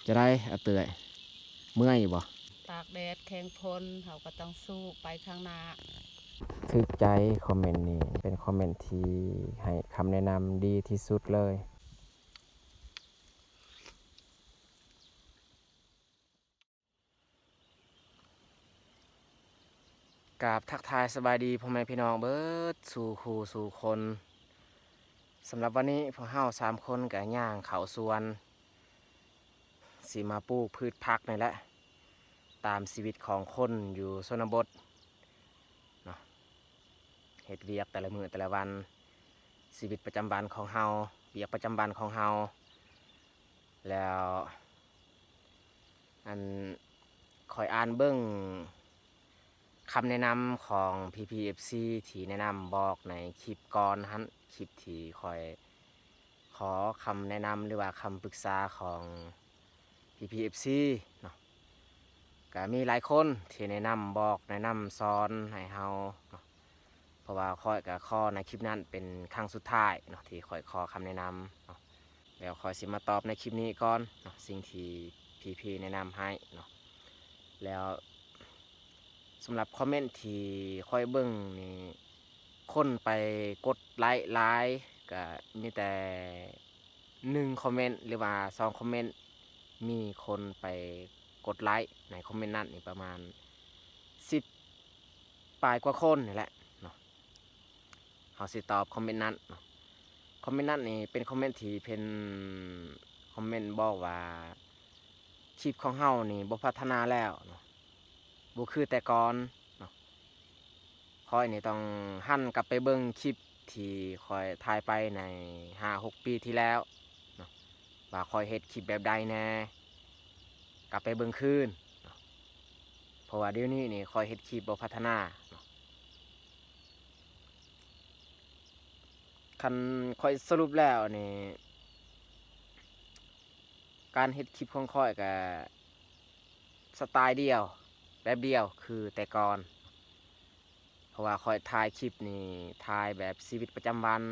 ຈະໄດ້ອາເອື້ອຍ ເມື່ອຍຢູ່ບໍ່? ຕາກແດດແຂ່ງຝົນ ເຮົາກໍຕ້ອງສູ້ໄປຂ້າງໜ້າ. ຖືກໃຈຄອມເມັນນີ້ ເປັນຄອມເມັນທີ່ໃຫ້ຄຳແນະນຳດີທີ່ສຸດເລີຍ. ກາບທັກທາຍສະບາຍດີພໍ່ແມ່ພີ່ນ້ອງເບິດສູ່ຄູ່ສູ່ຄົນ. ສຳລັບວັນນີ້ພວກເຮົາສາມຄົນກໍຍ່າງເຂົ້າສວນ ຊິມາປູກພືດຜັກນີ້ແຫຼະ ຕາມຊີວິດຂອງຄົນຢູ່ຊົນນະບົດເນາະ. ເຮັດວຽກແຕ່ລະມື້ແຕ່ລະວັນ ຊີວິດປະຈຳວັນຂອງເຮົາ ວຽກປະຈຳວັນຂອງເຮົາ ແລ້ວ ອັນ ຂ້ອຍອ່ານເບິ່ງຄຳແນະນຳຂອງພີ່ໆ ເອັຟຊີ ທີ່ແນະນຳບອກໃນຄລິບກ່ອນຫັ້ນ ຄລິບທີ່ຂ້ອຍຂໍຄຳແນະນຳ ຫຼືວ່າຄຳປຶກສາຂອງພີ່ໆ ເອັຟຊີ ເນາະ. ກະມີຫຼາຍຄົນທີ່ແນະນຳບອກ ແນະນຳສອນໃຫ້ເຮົາເນາະ. ເພາະວ່າຂ້ອຍກະຂໍໃນຄລິບນັ້ນເປັນຄັ້ງສຸດທ້າຍເນາະ ທີ່ຂ້ອຍຂໍຄຳແນະນຳເນາະ. ແລ້ວຂ້ອຍຊິມາຕອບໃນຄລິບນີ້ກ່ອນເນາະ ສິ່ງທີ່ພີ່ໆ ແນະນຳໃຫ້ເນາະ. ແລ້ວສຳລັບຄອມເມັນທີ່ຂ້ອຍເບິ່ງນີ້ ຄົນໄປກົດໄລ້ຫຼາຍ ກະມີແຕ່ໜຶ່ງຄອມເມັນ ຫຼືວ່າສອງຄອມເມັນ ມີຄົນໄປກົດໄລ້ໃນຄອມເມັນນັ້ນນີ້ປະມານສິບປາຍກວ່າຄົນນີ້ແຫຼະເນາະ. ເຮົາຊິຕອບຄອມເມັນນັ້ນເນາະ. ຄອມເມັນນັ້ນນີ້ເປັນຄອມເມັນທີ່ເພິ່ນຄອມເມັນບອກວ່າ ຄລິບຂອງເຮົານີ້ບໍ່ພັດທະນາແລ້ວເນາະ ບໍ່ຄືແຕ່ກ່ອນເນາະ. ຂ້ອຍນີ້ຕ້ອງຫັນກັບໄປເບິ່ງຄລິບທີ່ຂ້ອຍຖ່າຍໄປໃນຫ້າຫົກປີທີ່ແລ້ວເນາະ ວ່າຂ້ອຍເຮັດຄລິບແບບໃດແດ່ ກັບໄປເບິ່ງຄືນເນາະ. ເພາະວ່າດຽວນີ້ນີ້ຂ້ອຍເຮັດຄລິບບໍ່ພັດທະນາເນາະ. ຄັນຂ້ອຍສະຫຼຸບແລ້ວນີ້ ການເຮັດຄລິບຂອງຂ້ອຍກະສະໄຕລ໌ດຽວ ແບບດຽວຄືແຕ່ກ່ອນ. ເພາະວ່າຂ້ອຍຖ່າຍຄລິບນີ້ ຖ່າຍແບບຊີວິດປະຈຳວັນ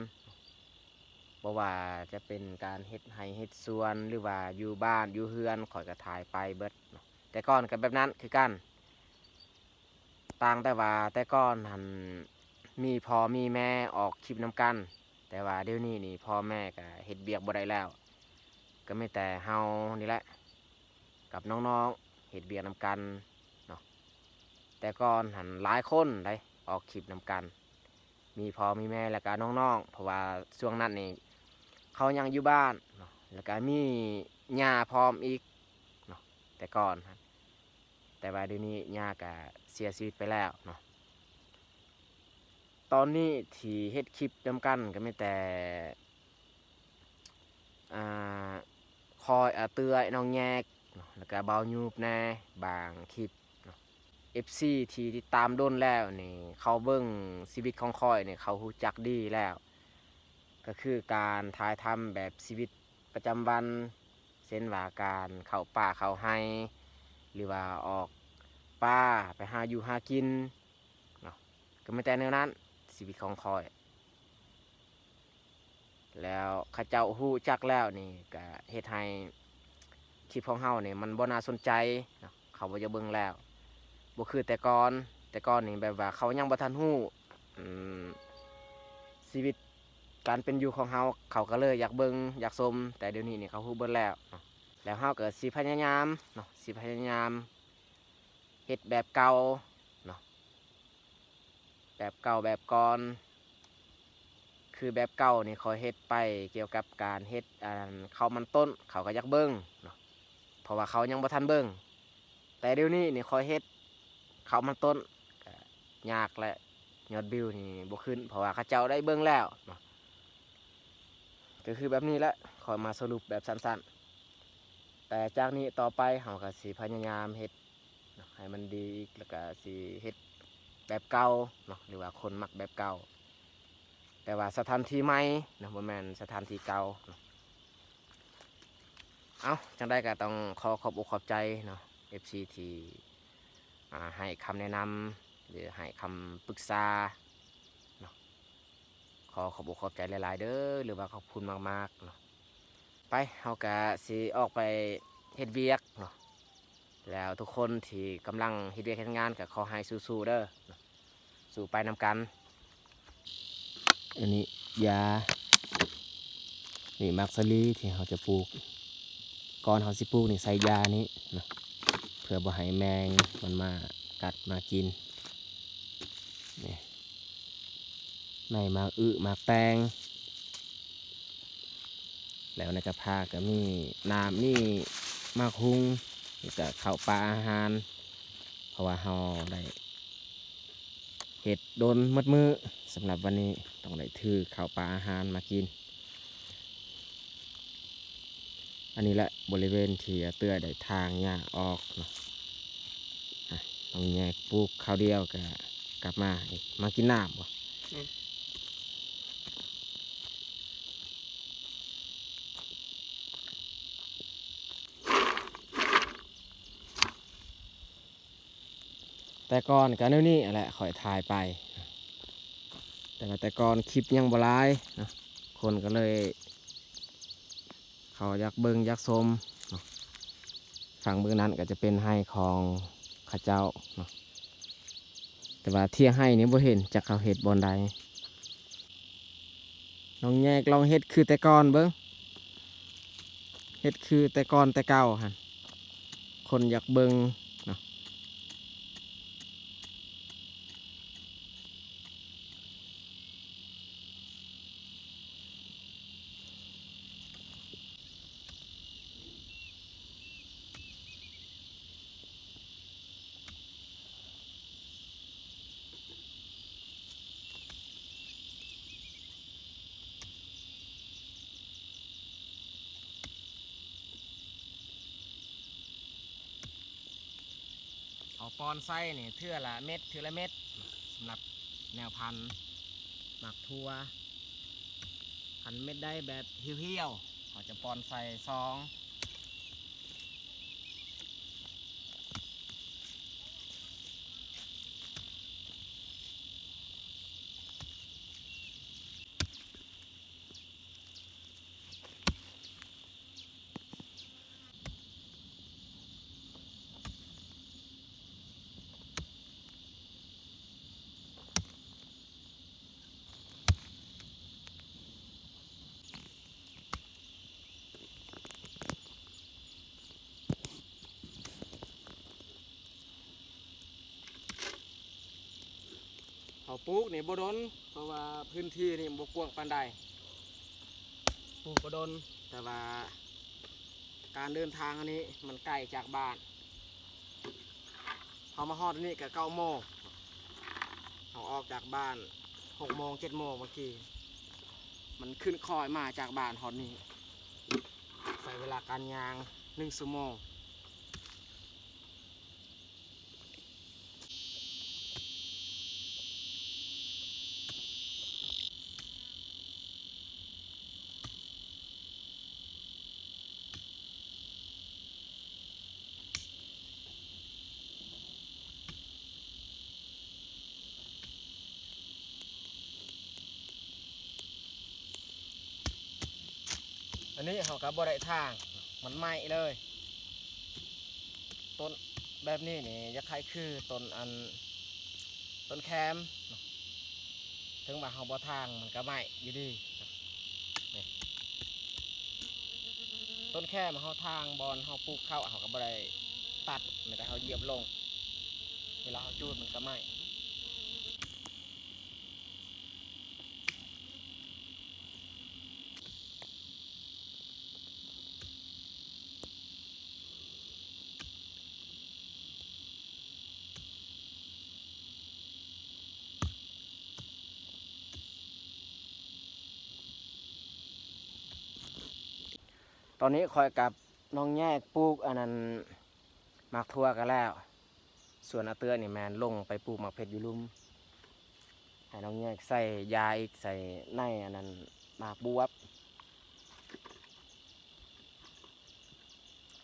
ບໍ່ວ່າຈະເປັນການເຮັດໄຮ່ເຮັດສວນ ຫຼືວ່າຢູ່ບ້ານຢູ່ເຮືອນ ຂ້ອຍກໍຖ່າຍໄປເບິດເນາະ. ແຕ່ກ່ອນກໍແບບນັ້ນຄືກັນ ຕ່າງແຕ່ວ່າແຕ່ກ່ອນຫັ້ນມີພໍ່ມີແມ່ອອກຄລິບນຳກັນ ແຕ່ວ່າດຽວນີ້ນີ້ພໍ່ແມ່ກໍເຮັດວຽກບໍ່ໄດ້ແລ້ວ ກໍມີແຕ່ເຮົານີ້ແຫຼະກັບນ້ອງໆເຮັດວຽກນຳກັນເນາະ. ແຕ່ກ່ອນຫັ້ນຫຼາຍຄົນໃດ໋ອອກຄລິບນຳກັນ ມີພໍ່ມີແມ່ ແລ້ວກະນ້ອງໆ ເພາະວ່າຊ່ວງນັ້ນນີ້ເຂົາຍັງຢູ່ບ້ານເນາະ ແລ້ວກະມີຍ່າພ້ອມອີກເນາະ ແຕ່ກ່ອນຫັ້ນ. ແຕ່ວ່າດຽວນີ້ຍ່າກະເສຍຊີວິດໄປແລ້ວເນາະ. ຕອນນີ້ທີ່ເຮັດຄລິບນຳກັນກໍມີແຕ່ ອ່າ ຂ້ອຍ ອາເຕື້ອຍ ນ້ອງແຍກເນາະ ແລ້ວກະບ່າວຍູບແດ່ບາງຄລິບເນາະ. ເອັຟຊີທີ່ຕິດຕາມດົນແລ້ວນີ້ ເຂົາເບິ່ງຊີວິດຂອງຂ້ອຍນີ້ ເຂົາຮູ້ຈັກດີແລ້ວ ກໍຄືການຖ່າຍທຳແບບຊີວິດປະຈຳວັນ ເຊັ່ນວ່າການເຂົ້າປ່າເຂົ້າໄຮ່ ຫຼືວ່າອອກປ່າໄປຫາຢູ່ຫາກິນເນາະ ກໍມີແຕ່ແນວນັ້ນຊີວິດຂອງຂ້ອຍ. ແລ້ວເຂົາເຈົ້າຮູ້ຈັກແລ້ວນີ້ ກະເຮັດໃຫ້ຄລິບຂອງເຮົານີ້ມັນບໍ່ໜ້າສົນໃຈເນາະ ເຂົາບໍ່ຢາກເບິ່ງແລ້ວ ບໍ່ຄືແຕ່ກ່ອນ. ແຕ່ກ່ອນນີ້ແບບວ່າເຂົາຍັງບໍ່ທັນຮູ້ ອືມ ຊີວິດການເປັນຢູ່ຂອງເຮົາ ເຂົາກໍເລີຍຢາກເບິ່ງຢາກຊົມ ແຕ່ດຽວນີ້ນີ້ເຂົາຮູ້ເບິດແລ້ວເນາະ. ແລ້ວເຮົາກໍຊິພະຍາຍາມເນາະ ຊິພະຍາຍາມເຮັດແບບເກົ່າເນາະ ແບບເກົ່າແບບກ່ອນ ຄືແບບເກົ່ານີ້ຂ້ອຍເຮັດໄປກ່ຽວກັບການເຮັດ ອັນ ເຂົ້າມັນຕົ້ນ ເຂົາກໍຢາກເບິ່ງເນາະ ເພາະວ່າເຂົາຍັງບໍ່ທັນເບິ່ງ. ແຕ່ດຽວນີ້ນີ້ຂ້ອຍເຮັດເຂົ້າມັນຕົ້ນ ກໍຍາກແຫຼະ ຍອດວິວນີ້ບໍ່ຂຶ້ນ ເພາະວ່າເຂົາເຈົ້າໄດ້ເບິ່ງແລ້ວເນາະ. ກໍຄືແບບນີ້ແຫຼະ ຂ້ອຍມາສະຫຼຸບແບບສັ້ນໆ ແຕ່ຈາກນີ້ຕໍ່ໄປເຮົາກໍຊິພະຍາຍາມເຮັດ ເນາະ ໃຫ້ມັນດີອີກ ແລ້ວກະຊິເຮັດແບບເກົ່າເນາະ ຫຼືວ່າຄົນມັກແບບເກົ່າ ແຕ່ວ່າສະຖານທີ່ໃໝ່ເນາະ ບໍ່ແມ່ນສະຖານທີ່ເກົ່າເນາະ. ເອົ້າ ຈັ່ງໃດກໍຕ້ອງຂໍຂອບອົກຂອບໃຈເນາະ ເອັຟຊີ ທີ່ ອ່າ ໃຫ້ຄຳແນະນຳ ຫຼືໃຫ້ຄຳປຶກສາເນາະ. ຂໍຂອບອົກຂອບໃຈຫຼາຍໆເດີ ຫຼືວ່າຂອບຄຸນມາກໆເນາະ. ໄປ ເຮົາກະຊິອອກໄປ ເຮັດວຽກເນາະ ແລ້ວທຸກຄົນທີ່ກຳລັງເຮັດວຽກເຮັດງານກໍຂໍໃຫ້ສູ້ໆເດີ ສູ້ໄປນຳກັນ. ອັນນີ້ຢາ ນີ້ໝາກສາລີທີ່ເຮົາຈະປູກ ກ່ອນເຮົາຊິປູກນີ້ໃສ່ຢານີ້ເນາະ ເພື່ອບໍ່ໃຫ້ແມງມັນມາກັດມາກິນ. ນີ້ ໃນໝາກອຶໝາກແຕງ ແລ້ວໃນກະພາກະມີນ້ຳ ມີໝາກຫຸ່ງ ແລ້ວກະເຂົ້າປາອາຫານ ເພາະວ່າເຮົາໄດ້ເຮັດດົນໝົດມື້ ສຳລັບວັນນີ້ຕ້ອງໄດ້ຖືເຂົ້າປາອາຫານມາກິນ. ອັນນີ້ແຫຼະບໍລິເວນທີ່ອາເຕື້ອຍໄດ້ຖາງຫຍ້າອອກເນາະ. ອາ ຕ້ອງແຍກປູກຄາວດຽວກະກັບມາອີກ ມາກິນນ້ຳບໍ່? ອືມ ແຕ່ກ່ອນກໍແນວນີ້ແຫຼະ ຂ້ອຍຖ່າຍໄປ ແຕ່ວ່າແຕ່ກ່ອນຄລິບຍັງບໍ່ຫຼາຍເນາະ ຄົນກໍເລີຍເຂົາຢາກເບິ່ງຢາກຊົມເນາະ. ຝັ່ງເບື້ອງນັ້ນກໍຈະເປັນໄຮ່ຂອງເຂົາເຈົ້າເນາະ ແຕ່ວ່າເທຍໄຮ່ນີ້ບໍ່ເຫັນ ຈັກເຂົາເຮັດບ່ອນໃດ. ນ້ອງແຍກລອງເຮັດຄືແຕ່ກ່ອນເບິ່ງ ເຮັດຄືແຕ່ກ່ອນແຕ່ເກົ່າຫັ້ນ ຄົນຢາກເບິ່ງເນາະ. ເອົາປອນໃສ່ນີ້ເທື່ອລະເມັດ ເທື່ອລະເມັດ ສຳລັບແນວພັນໝາກຖົ່ວ. ຄັນເມັດໃດແບບຫ່ຽວໆ ເຮົາຈະປອນໃສ່ສອງ. ເຮົາປູກນີ້ບໍ່ດົນ ເພາະວ່າພື້ນທີ່ນີ້ບໍ່ກວ້າງປານໃດ ປູກບໍ່ດົນ ແຕ່ວ່າການເດີນທາງອັນນີ້ມັນໄກຈາກບ້ານ. ເຮົາມາຮອດນີ້ກະເກົ້າໂມງ ເຮົາອອກຈາກບ້ານຫົກໂມງ ເຈັດໂມງເມື່ອກີ້ ມັນຂຶ້ນຄອຍມາຈາກບ້ານຮອດນີ້ ໃຊ້ເວລາການຍ່າງໜຶ່ງຊົ່ວໂມງ. ອັນນີ້ເຮົາກໍບໍ່ໄດ້ຖາງ ມັນໄໝ້ເລີຍ. ຕົ້ນແບບນີ້ນີ້ຢາກໃຫ້ຄືຕົ້ນອັນ ຕົ້ນແຄມ ເຖິງວ່າເຮົາບໍ່ຖາງມັນກໍໄໝ້ຢູ່ດີ. ນີ້ ຕົ້ນແຄມເຮົາຖາງບ່ອນເຮົາປູກເຂົ້າ ເຮົາກໍບໍ່ໄດ້ຕັດ ມີແຕ່ເຮົາຢຽບລົງ ເວລາເຮົາຈູດມັນກໍໄໝ້. ຕອນນີ້ຂ້ອຍກັບນ້ອງແຍກປູກອັນນັ້ນ ໝາກຖົ່ວກໍແລ້ວ. ສ່ວນອາເຕື້ອຍນີ້ແມ່ນລົງໄປປູກໝາກເພັດຢູ່ລຸ່ມ. ໃຫ້ນ້ອງແຍກໃສ່ຢາອີກ ໃສ່ໃນອັນນັ້ນ ໝາກບວບ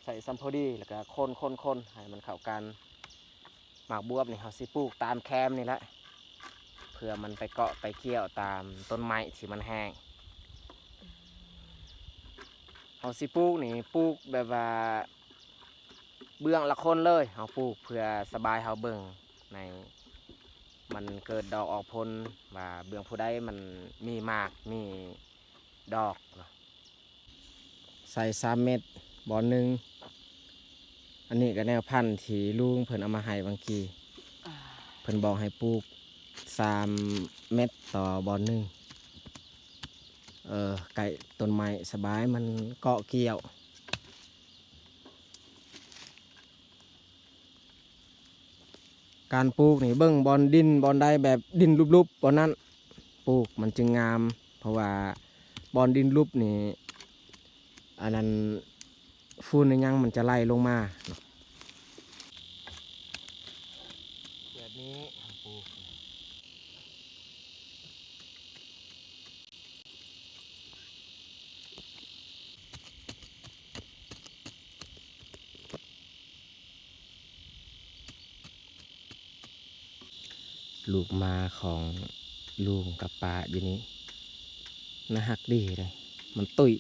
ໃສ່ຊ່ຳພໍດີ ແລ້ວກໍຄົນໆໆ ໃຫ້ມັນເຂົ້າກັນ. ໝາກບວບນີ້ເຮົາຊິປູກຕາມແຄມນີ້ແຫຼະ ເພື່ອມັນໄປເກາະໄປກ່ຽວຕາມຕົ້ນໄມ້ທີ່ມັນແຫ້ງ. ເຮົາຊິປູກນີ້ ປູກແບບວ່າ ເບື້ອງລະຄົນເລີຍ ເຮົາປູກເພື່ອສະບາຍເຮົາເບິ່ງໃນ ມັນເກີດດອກອອກຜົນ ວ່າເບື້ອງຜູ້ໃດມັນມີໝາກມີດອກເນາະ. ໃສ່ສາມເມັດບ່ອນໜຶ່ງ. ອັນນີ້ກໍແນວພັນທີ່ລຸງເພິ່ນເອົາມາໃຫ້ຫວ່າງກີ້ ເພິ່ນບອກໃຫ້ປູກສາມເມັດຕໍ່ບ່ອນໜຶ່ງ. ເອີ ໃກ້ຕົ້ນໄມ້ສະບາຍ ມັນເກາະກ່ຽວ. ການປູກນີ້ເບິ່ງບ່ອນດິນບ່ອນໃດແບບດິນຫຼຸບໆ ບ່ອນນັ້ນປູກມັນຈຶ່ງງາມ ເພາະວ່າບ່ອນດິນຫຼຸບນີ້ ອັນນັ້ນ ຝຸ່ນອີຫຍັງມັນຈະໄຫຼລົງມາເນາະ ແບບນີ້ປູກ. ລູກໝາຂອງລຸງກັບປ້າຢູ່ນີ້ ໜ້າຮັກດີເດ້ ມັນຕຸ້ຍ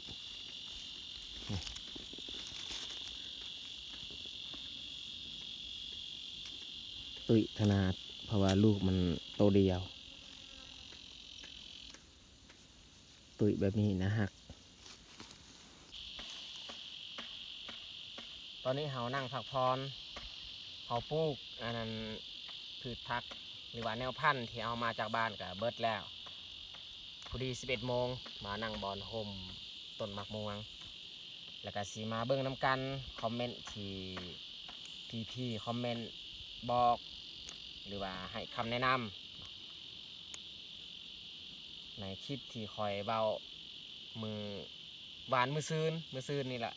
ຕຸ້ຍຂະໜາດ ເພາະວ່າລູກມັນໂຕດຽວ. ຕຸ້ຍແບບນີ້ໜ້າຮັກ. ຕອນນີ້ເຮົານັ່ງພັກຜ່ອນ ເຮົາປູກອັນນັ້ນ ພືດຜັກ ຫຼືວ່າແນວພັນທີ່ເອົາມາຈາກບ້ານກະເບິດແລ້ວ. ພໍດີສິບເອັດໂມງ ມານັ່ງບ່ອນຮົ່ມຕົ້ນໝາກມ່ວງ ແລ້ວກະຊິມາເບິ່ງນຳກັນຄອມເມັນທີ່ ທີ່ພີ່ໆຄອມເມັນບອກ ຫຼືວ່າໃຫ້ຄຳແນະນຳ ໃນຄລິບທີ່ຂ້ອຍເວົ້າມື້ວານ ມື້ຊືນ ມື້ຊືນນີ້ແຫຼະ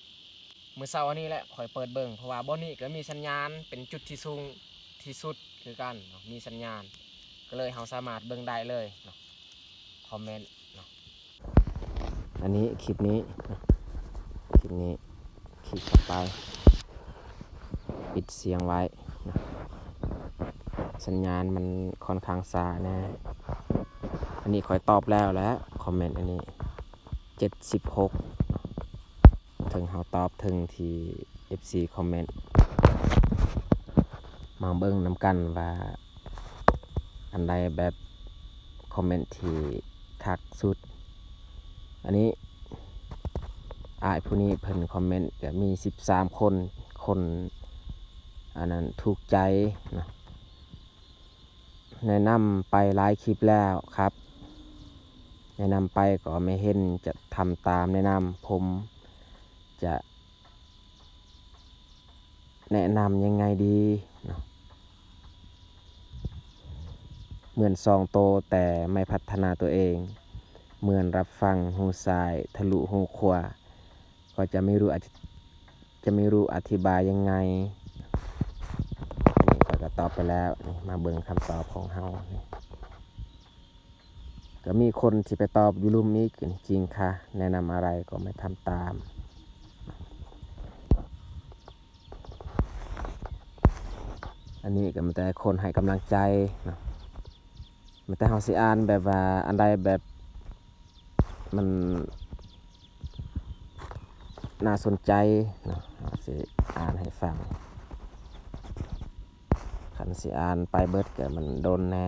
ມື້ເຊົ້າອັນນີ້ແຫຼະ ຂ້ອຍເປີດເບິ່ງ ເພາະວ່າບ່ອນນີ້ກໍມີສັນຍານ ເປັນຈຸດທີ່ສູງທີ່ສຸດຄືກັນເນາະ ມີສັນຍານ ກໍເລີຍເຮົາສາມາດເບິ່ງໄດ້ເລີຍເນາະ ຄອມເມັນເນາະ. ອັນນີ້ຄລິບນີ້ ຄລິບນີ້ ຄລິບຕໍ່ໄປ ປິດສຽງໄວ້ນະ ສັນຍານມັນຄ່ອນຂ້າງຊ້າແດ່. ອັນນີ້ຂ້ອຍຕອບແລ້ວແຫຼະ ຄອມເມັນອັນນີ້ ເຈັດສິບຫົກ ເຖິງເຮົາຕອບເຖິງທີ່ເອັຟຊີຄອມເມັນ. ມາເບິ່ງນຳກັນວ່າ ອັນໃດແບບຄອມເມັນທີ່ຄັກສຸດ. ອັນນີ້ອ້າຍຜູ້ນີ້ເພິ່ນຄອມເມັນກະມີສິບສາມຄົນ ຄົນອັນນັ້ນຖືກໃຈເນາະ. ແນະນຳໄປຫຼາຍຄລິບແລ້ວຄັບ ແນະນຳໄປກໍໄມ່ເຫັນຈະທຳຕາມແນະນຳ ຜົມຈະ ແນະນຳຍັງໄງດີເນາະ ເໝືອນສອງໂຕແຕ່ໄມ່ພັດທະນາຕົວເອງ ເໝືອນຮັບຟັງຫູຊ້າຍທະລຸຫູຂວາ ກໍຈະໄມ່ຮູ້ອະທິ ຈະໄມ່ຮູ້ອະທິບາຍຍັງໄງ. ນີ້ຂ້ອຍກໍຕອບໄປແລ້ວ ນີ້ມາເບິ່ງຄຳຕອບຂອງເຮົານີ້. ກໍມີຄົນທີ່ໄປຕອບຢູ່ລຸ່ມອີກ ຈິງຄ່ະ ແນະນຳອະໄລກໍໄມ່ທຳຕາມ. ອັນນີ້ກໍມີແຕ່ຄົນໃຫ້ກຳລັງໃຈເນາະ ມີແຕ່ເຮົາຊິອ່ານແບບວ່າອັນໃດແບບມັນ ໜ້າສົນໃຈເນາະ ເຮົາຊິອ່ານໃຫ້ຟັງ ຄັນຊິອ່ານໄປເບິດກໍມັນດົນແດ່.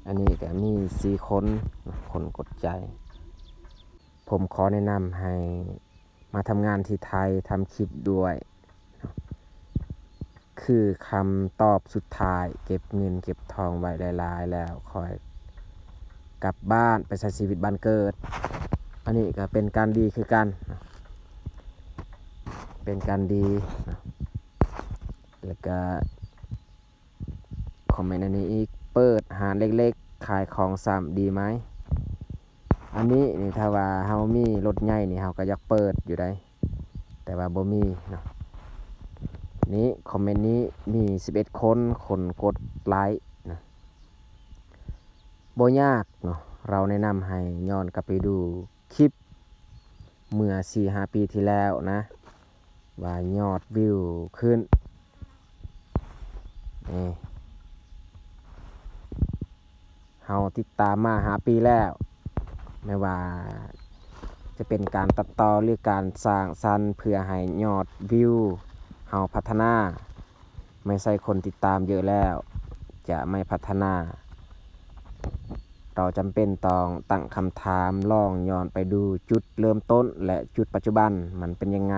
ອັນນີ້ກໍມີສີ່ຄົນເນາະ ຄົນກົດໃຈ. ຜົມຂໍແນະນຳໃຫ້ມາທຳງານທີ່ໄທ ທຳຄລິບດ້ວຍເນາະ. ຄືຄຳຕອບສຸດທ້າຍ ເກັບເງິນເກັບທອງໄວ້ຫຼາຍໆ ແລ້ວຄ່ອຍກັບບ້ານໄປໃຊ້ຊີວິດບ້ານເກີດ. ອັນນີ້ກໍເປັນການດີຄືກັນເນາະ ເປັນການດີເນາະ. ແລ້ວກໍຄອມເມັນອັນນີ້ອີກ ເປີດຮ້ານເລັກໆ ຂາຍຂອງຊ້ຳດີໄໝ? ອັນນີ້ນີ້ ຖ້າວ່າເຮົາມີລົດໃຫຍ່ນີ້ ເຮົາກໍຢາກເປີດຢູ່ໃດ໋ ແຕ່ວ່າບໍ່ມີເນາະ. ນີ້ຄອມເມັນນີ້ມີສິບເອັດຄົນ ຄົນກົດໄລນະ. ບໍ່ຍາກເນາະ ເຮົາແນະນຳໃຫ້ຍ້ອນກັບໄປດູຄລິບເມື່ອສີ່ຫ້າປີທີ່ແລ້ວນະ ວ່າຍອດວິວຂຶ້ນ. ນີ້ ເຮົາຕິດຕາມມາຫ້າປີແລ້ວ ແມ່ນວ່າ ຈະເປັນການຕັດຕໍ່ ຫຼື ການສ້າງສັນເພື່ອໃຫ້ຍອດວິວເຮົາພັດທະນາ. ໄມ່ໃຊ່ຄົນຕິດຕາມເຍອະແລ້ວຈະໄມ່ພັດທະນາ. ເຮົາຈຳເປັນຕ້ອງຕັ້ງຄຳຖາມ ລອງຍ້ອນໄປດູຈຸດເລີ່ມຕົ້ນ ແລະ ຈຸດປັດຈຸບັນມັນເປັນຍັງໄງ?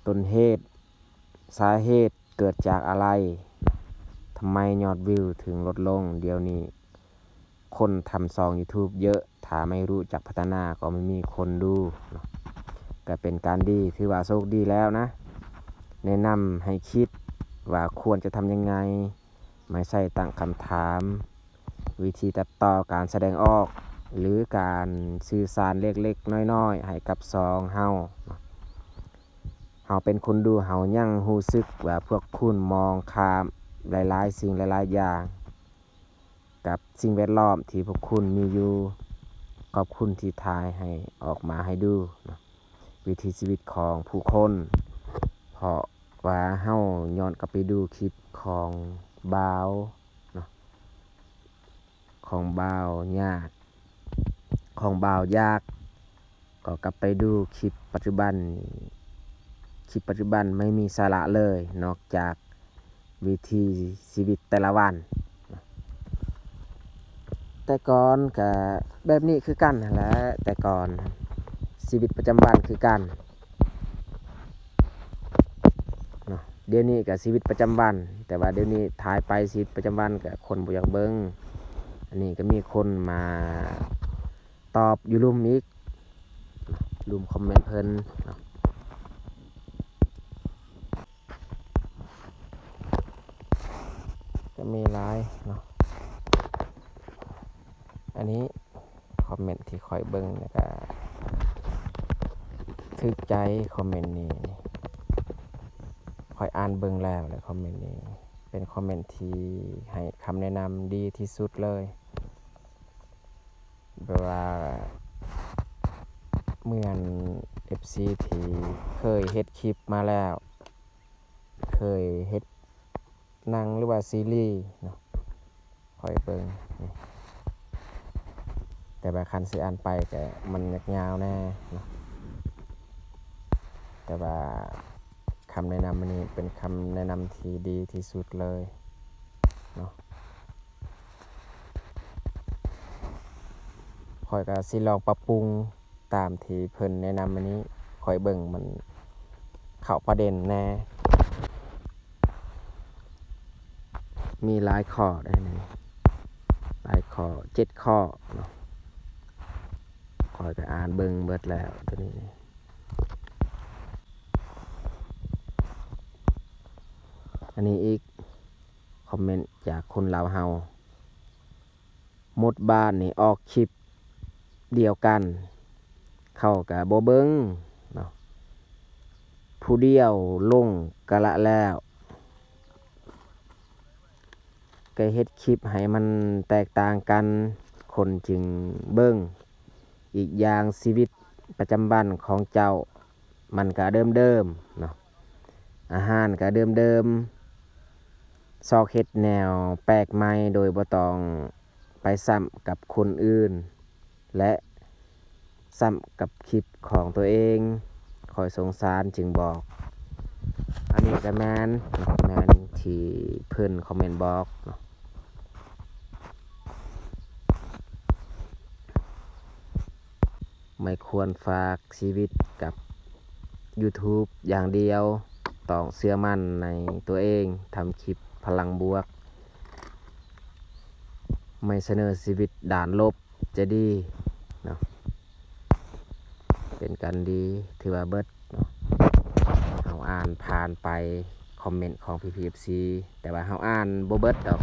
ຕົ້ນເຫດ ສາເຫດເກີດຈາກອະໄລ? ທຳໄມຍອດວິວເຖິງລົດລົງ? ດຽວນີ້ຄົນທຳຊ່ອງ YouTube ເຍອະ, ຖ້າໄມ່ຮູ້ຈັກພັດທະນາກໍໄມ່ມີຄົນດູເນາະ. ກໍເປັນການດີ, ຖືວ່າໂຊກດີແລ້ວນະ. ແນະນຳໃຫ້ຄິດວ່າຄວນຈະທຳຍັງໄງ? ໄມ່ໃຊ່ຕັ້ງຄຳຖາມ, ວິທີຕັດຕໍ່, ການສະແດງອອກ ຫຼື ການສື່ສານເລັກໆນ້ອຍໆໃຫ້ກັບຊ່ອງເຮົາ. ເຮົາເປັນຄົນດູ, ເຮົາຍັງຮູ້ສຶກວ່າພວກຄຸນມອງຂ້າມຫຼາຍໆສິ່ງຫຼາຍໆຢ່າງ ກັບສິ່ງແວດລ້ອມທີ່ພວກຄຸນມີຢູ່. ຂອບຄຸນທີ່ຖ່າຍໃຫ້ອອກມາໃຫ້ດູເນາະ ວິຖີຊີວິດຂອງຜູ້ຄົນ, ເພາະວ່າເຮົາຍ້ອນກັບໄປດູຄລິບຂອງບ່າວເນາະ, ຂອງບ່າວຍາກ, ຂອງບ່າວຢາກ. ກໍກັບໄປດູຄລິບປັດຈຸບັນນີ້, ຄລິບປັດຈຸບັນໄມ່ມີສາລະເລີຍ ນອກຈາກວິຖີຊີວິດແຕ່ລະວັນ. ແຕ່ກ່ອນກະແບບນີ້ຄືກັນຫັ້ນແຫຼະ, ແຕ່ກ່ອນຊີວິດປະຈຳວັນຄືກັນເນາະ. ດຽວນີ້ກະຊີວິດປະຈຳວັນ, ແຕ່ວ່າດຽວນີ້ຖ່າຍໄປຊີວິດປະຈຳວັນກະຄົນບໍ່ຢາກເບິ່ງ. ອັນນີ້ກະມີຄົນມາ ຕອບຢູ່ລຸ່ມອີກ, ລຸ່ມຄອມເມັນເພິ່ນເນາະ. ກໍມີຫຼາຍເນາະ. ອັນນີ້ຄອມເມັນທີ່ຂ້ອຍເບິ່ງ ແລ້ວກໍຖືກໃຈຄອມເມັນນີ້. ຂ້ອຍອ່ານເບິ່ງແລ້ວ ແລະ ຄອມເມັນນີ້ເປັນຄອມເມັນທີ່ໃຫ້ຄຳແນະນຳດີທີ່ສຸດເລີຍ. ແບບວ່າເໝືອນເອັຟຊີທີ່ເຄີຍເຮັດຄລິບມາແລ້ວ, ເຄີຍເຮັດໜັງ ຫຼືວ່າຊີຣີເນາະ, ຂ້ອຍເບິ່ງນີ້. ແຕ່ວ່າຄັນຊິອ່ານໄປກໍມັນຍາກຍາວແດ່ເນາະ, ແຕ່ວ່າ ຄຳແນະນຳມື້ນີ້ເປັນຄຳແນະນຳທີ່ດີທີ່ສຸດເລີຍເນາະ. ຂ້ອຍກໍຊິລອງປັບປຸງຕາມທີ່ເພິ່ນແນະນຳມື້ນີ້, ຂ້ອຍເບິ່ງມັນເຂົ້າປະເດັນແດ່. ມີຫຼາຍຂໍ້ເດ້ນີ້, ຫຼາຍຂໍ້, ເຈັດຂໍ້ເນາະ. ຂ້ອຍກໍອ່ານເບິ່ງເບິດແລ້ວໂຕນີ້. ອັນນີ້ອີກຄອມເມັນຈາກຄົນລາວເຮົາ, ໝົດບ້ານນີ້ອອກຄລິບດຽວກັນ, ເຂົາກະບໍ່ເບິ່ງເນາະ, ຜູ້ດຽວລົງກະລະແລ້ວ. ກະເຮັດຄລິບໃຫ້ມັນແຕກຕ່າງກັນ, ຄົນຈຶ່ງເບິ່ງ. ອີກຢ່າງຊີວິດປະຈຳວັນຂອງເຈົ້າມັນກະເດີມໆເນາະ, ອາຫານກະເດີມໆ, ຊອກເຮັດແນວແປກໃໝ່ໂດຍບໍ່ຕ້ອງໄປຊ້ຳກັບຄົນອື່ນ ແລະ ຊ້ຳກັບຄລິບຂອງຕົວເອງ, ຂ້ອຍສົງສານຈຶ່ງບອກ. ອັນນີ້ກະແມ່ນເນາະ, ແມ່ນທີ່ເພິ່ນຄອມເມັນບອກເນາະ. ໄມ່ຄວນຝາກຊີວິດກັບ YouTube ຢ່າງດຽວ, ຕ້ອງເຊື່ອໝັ້ນໃນຕົວເອງ, ທຳຄລິບພະລັງບວກ, ໄມ່ສະເໜີຊີວິດດ້ານລົບຈະດີເນາະ. ເປັນການດີ ຖືວ່າເບິດເນາະ. ເຮົາອ່ານຜ່ານໄປຄອມເມັນຂອງ ພີພີເອັຟຊີ ແຕ່ວ່າເຮົາອ່ານບໍ່ເບິດດອກ.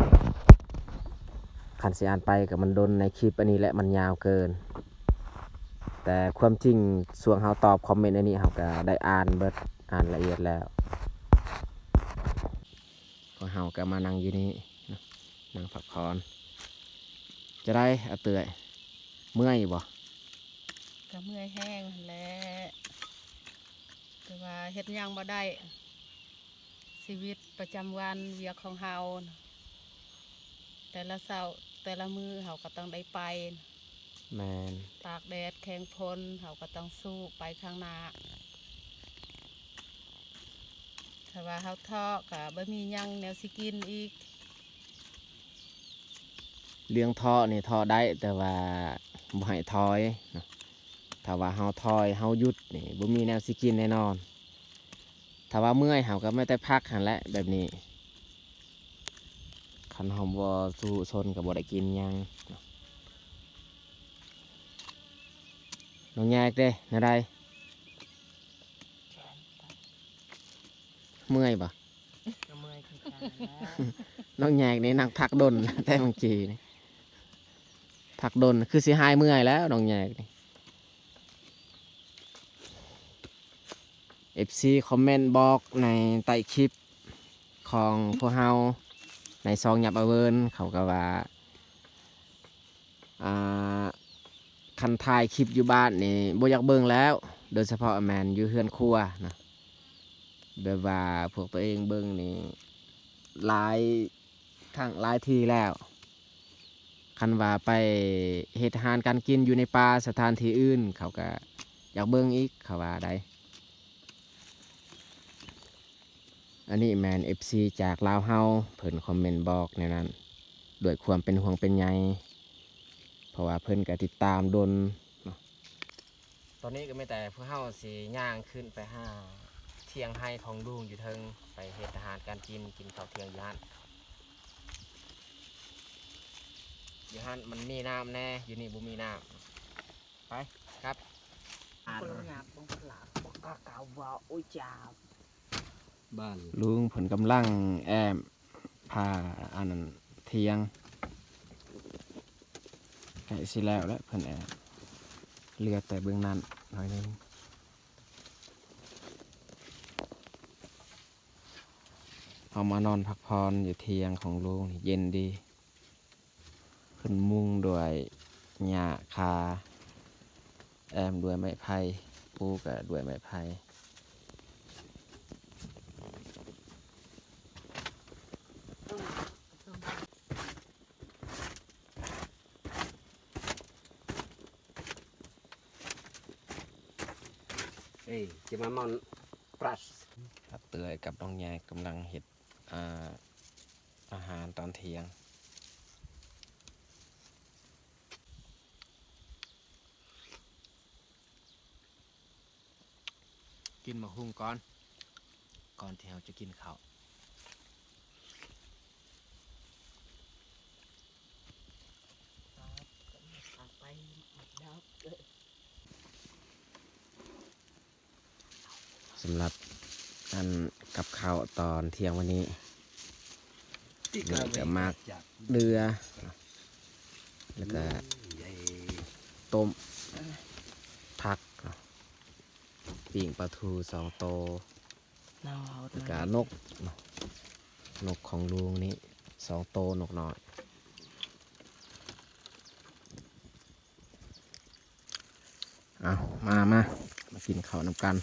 ຄັນຊິອ່ານໄປກໍມັນດົນໃນຄລິບອັນນີ້ແຫຼະ, ມັນຍາວເກີນ. ແຕ່ຄວາມຈິງຊ່ວງເຮົາຕອບຄອມເມັນອັນນີ້ ເຮົາກໍໄດ້ອ່ານເບິດ, ອ່ານລະອຽດແລ້ວ. ພວກເຮົາກໍມານັ່ງຢູ່ນີ້ເນາະ, ນັ່ງພັກຜ່ອນ. ຈະໄດ້ອາເອື້ອຍ ເມື່ອຍຢູ່ບໍ່? ກໍເມື່ອຍແຮງຫັ້ນແຫຼະ, ແຕ່ວ່າເຮັດຫຍັງບໍ່ໄດ້. ຊີວິດປະຈຳວັນວຽກຂອງເຮົານະ, ແຕ່ລະເຊົ້າແຕ່ລະມື້ເຮົາກໍຕ້ອງໄດ້ໄປນະ. ແມ່ນ ຕາກແດດແຂ່ງຝົນ ເຮົາກໍຕ້ອງສູ້ໄປຂ້າງໜ້າ. ຖ້າວ່າເຮົາທໍ້ກໍບໍ່ມີຫຍັງແນວຊິກິນອີກ. ເລື່ອງທໍ້ນີ້ທໍ້ໄດ້ ແຕ່ວ່າບໍ່ໃຫ້ຖອຍເນາະ. ຖ້າວ່າເຮົາຖອຍ ເຮົາຢຸດນີ້ ບໍ່ມີແນວຊິກິນແນ່ນອນ. ຖ້າວ່າເມື່ອຍ ເຮົາກໍມີແຕ່ພັກຫັ້ນແຫຼະ ແບບນີ້. ຄັນເຮົາບໍ່ສູ້ຊົນກໍບໍ່ໄດ້ກິນຫຍັງ. ນ້ອງແຍກເດ້ ແນວໃດ? ເມື່ອຍບໍ່? ກໍເມື່ອຍຄືກັນແຫຼະ. ນ້ອງແຍກນີ້ນັ່ງພັກດົນ ແຕ່ເມື່ອກີ້ນີ້ ພັກດົນ ຄືຊິຫາຍເມື່ອຍແລ້ວ ນ້ອງແຍກນີ້. ເອັຟຊີຄອມເມັນບອກໃນໃຕ້ຄລິບຂອງພວກເຮົາໃນຊ່ອງຫຍັບອາເວີນ ເຂົາກໍວ່າ ອ່າ ຄັນຖ່າຍຄລິບຢູ່ບ້ານນີ້ບໍ່ຢາກເບິ່ງແລ້ວ ໂດຍສະເພາະແມ່ນຢູ່ເຮືອນຄົວນະ ແບບວ່າພວກຕົວເອງເບິ່ງນີ້ຫຼາຍ ຄັ້ງຫຼາຍທີແລ້ວ. ຄັນວ່າໄປເຮັດອາຫານການກິນຢູ່ໃນປ່າ ສະຖານທີ່ອື່ນ ເຂົາກະຢາກເບິ່ງອີກ ເຂົາວ່າໄດ໋. ອັນນີ້ແມ່ນເອັຟຊີຈາກລາວເຮົາ ເພິ່ນຄອມເມັນບອກແນວນັ້ນ ດ້ວຍຄວາມເປັນຫ່ວງເປັນໃຍ ເພາະວ່າເພິ່ນກະຕິດຕາມດົນເນາະ. ຕອນນີ້ກໍມີແຕ່ພວກເຮົາຊິຍ່າງຂຶ້ນໄປຫາທ່ຽງໄຮ່ຂອງລຸງຢູ່ເທິງ ໄປເຮັດອາຫານການກິນ ກິນເຂົ້າທ່ຽງຢູ່ຫັ້ນ. ຢູ່ຫັ້ນມັນມີນ້ຳແດ່ ຢູ່ນີ້ບໍ່ມີນ້ຳ. ໄປ ກັບ ອາ ບໍ່ກະກາເວົ້າ ໂອ້ຍ ຈາ ບ້ານ ລຸງເພິ່ນກຳລັງແອ້ມ ພາອັນນັ້ນທ່ຽງ ໃກ້ຊິແລ້ວແລ້ວ ເພິ່ນແອ້ມ ເຫຼືອແຕ່ເບື້ອງນັ້ນໜ້ອຍໜຶ່ງ. ເຮົາມານອນພັກຜ່ອນຢູ່ທ່ຽງຂອງລຸງ ເຢັນດີ. ເພິ່ນມຸງດ້ວຍຫຍ້າຄາ ແອ້ມດ້ວຍໄມ້ໄຜ່ ປູກະດ້ວຍໄມ້ໄຜ່. ເອີຍ ຈະມາມ່ອນປຣັດ ຕາເຕືອຍກັບນ້ອງແຍກກຳລັງເຮັດ ອ່າ ອາຫານຕອນທ່ຽງ. ກິນໝາກຫຸ່ງກ່ອນ ກ່ອນທີ່ເຮົາຈະກິນເຂົ້າ. ສຳລັບອັນກັບເຂົ້າຕອນທ່ຽງວັນນີ້ ມີແຕ່ໝາກເດືອ ແລ້ວກະຕົ້ມຜັກ ປີ້ງປາທູສອງໂຕ ແລ້ວກະນົກ ນົກຂອງລຸງນີ້ສອງໂຕ ນົກນ້ອຍ. ເອົາ ມາ ມາ ມາກິນເຂົ້ານຳກັນ.